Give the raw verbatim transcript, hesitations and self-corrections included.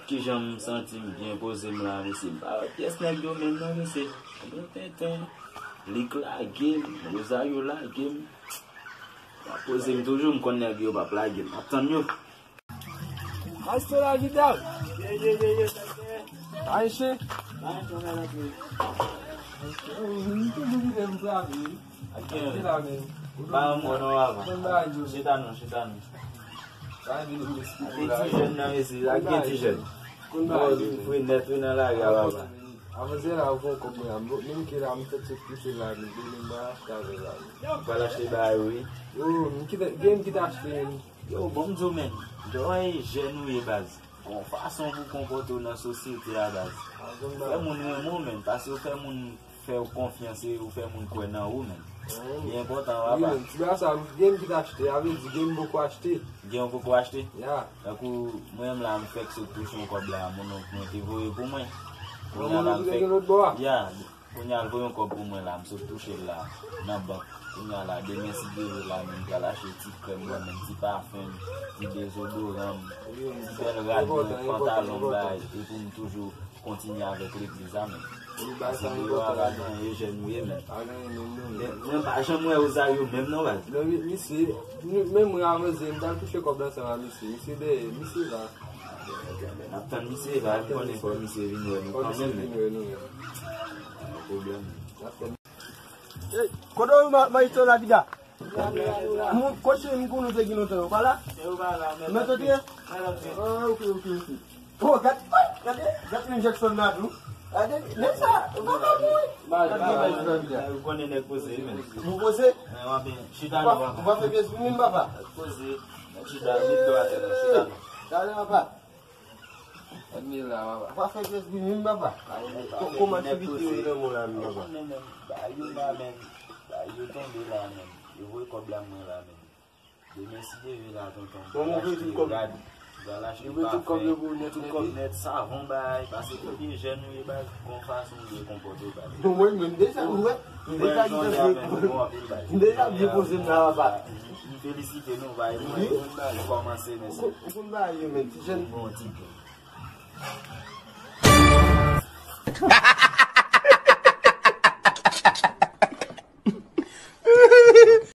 Kijan m santi m byen poze m la, mesye? M pa wè pyès nèg yo menm non, mesye. Yo tenten. Lik lage m, Rosario lage m. M ap poze m toujou, m konn nèg yo p ap lage m. M ap tann yo. Maestro David Dal. Ye, ye, ye, ye, sa fè. Ayisyen. Ayisyen, mwen antre. M toujou vide m frape. Ak gen la men. Ba yon mò non, papa. Chita non, chita non. Sa vin ou eksplike la. Gen ti jèn nan, mesye, ak gen ti jèn. Konn ba yo. Fre nèt, wi, nan lari a, papa. Avan se la, ou fè yon kòb mwen, menm ke la, m fèk sot touche la, men, men, mwen achte avè la, men. Pral achte bagay, wi. Yo, m kite, gen m kite achte, men. Yo, bon, m di w, men, jan w jèn ou ye, baz. Gon fason pou w konpòte w nan sosyete a, baz. Fè moun renmen w, men, paske w fè moun fè w konfyans e ou fè moun kwè nan ou, men. Li enpòtan, papa. Wi, men, ti bagay sa, gen m kite achte, sa vle di gen m poko achte. Gen w poko achte? Ya. Tankou mwen menm la, m fèk sot touche yon kòb la, mon onk mwen te voye pou mwen. Kounye a la, m fèk, ya, kounye a l voye yon kòb pou mwen la, m sot touche l la, nan bank. Kounye a la, demen si Dye vle la, men m pral achte ti krèm mwen menm, ti pafen m, ti dezodoran m, ti bèl rad mwen, pantalon m bay, e pou m toujou kontinye avèk legliz la, men. Wi, bagay sa enpòtan, wi. Jèn ou ye, men. Pa gen anyen menm, non, men. Mwen pa janm wè Rosario menm, non, baz. Men, mi-, misye, menm mwen avanse, m t al touche kòb la ansanm a misye. Misye dèyè, misye la. N ap tann misye la, m konnen fò misye vin wè nou kanmenm, men. Fò misye vin wè nou, men. Pa gen pwoblèm. N ap tann. Ey, kote w ye, ma-, Maestro Davida? Moun kote m konnen te gen lontan yo pa la? Yo pa la, men. Mèt antre? Mèt antre. Ah, ok, ok, ok. Oh, gad, gad, gad Jackson la tou. Gade, men sa, ou pa ka mouri. Gad ki bagay Davida. Ou konnen nèg poze, men. Ou poze? Men, w ap chita non, papa. Ou pa fè pyès pou mwen, papa. Poze. Chita, met do atè, non, chita non. Gade, papa. Ann la, papa. Ou pa fè pyès pou mwen, papa. Kòman aktivite yo nan mò la, men, papa? Ba yo la, men. Ba yo tonbe la, men. Yo voye kòb la mwen la, men. Demen si Dye vle la, tonton. Bon, mwen voye tout kòb. Pral achte pafen, tout kòb nèt, tout kòb nèt, savon bay, paske tout jèn ou ye, baz, gon fason ou dwe konpòte w, baz. Bon, mwen menm deja, mwen, mwen deja byen poze m la, papa. M felisite nou, bay, mwen, mwen kòmanse, mèsi. Ou konn bagay yo, men, ti jèn. Bon, ti jèn.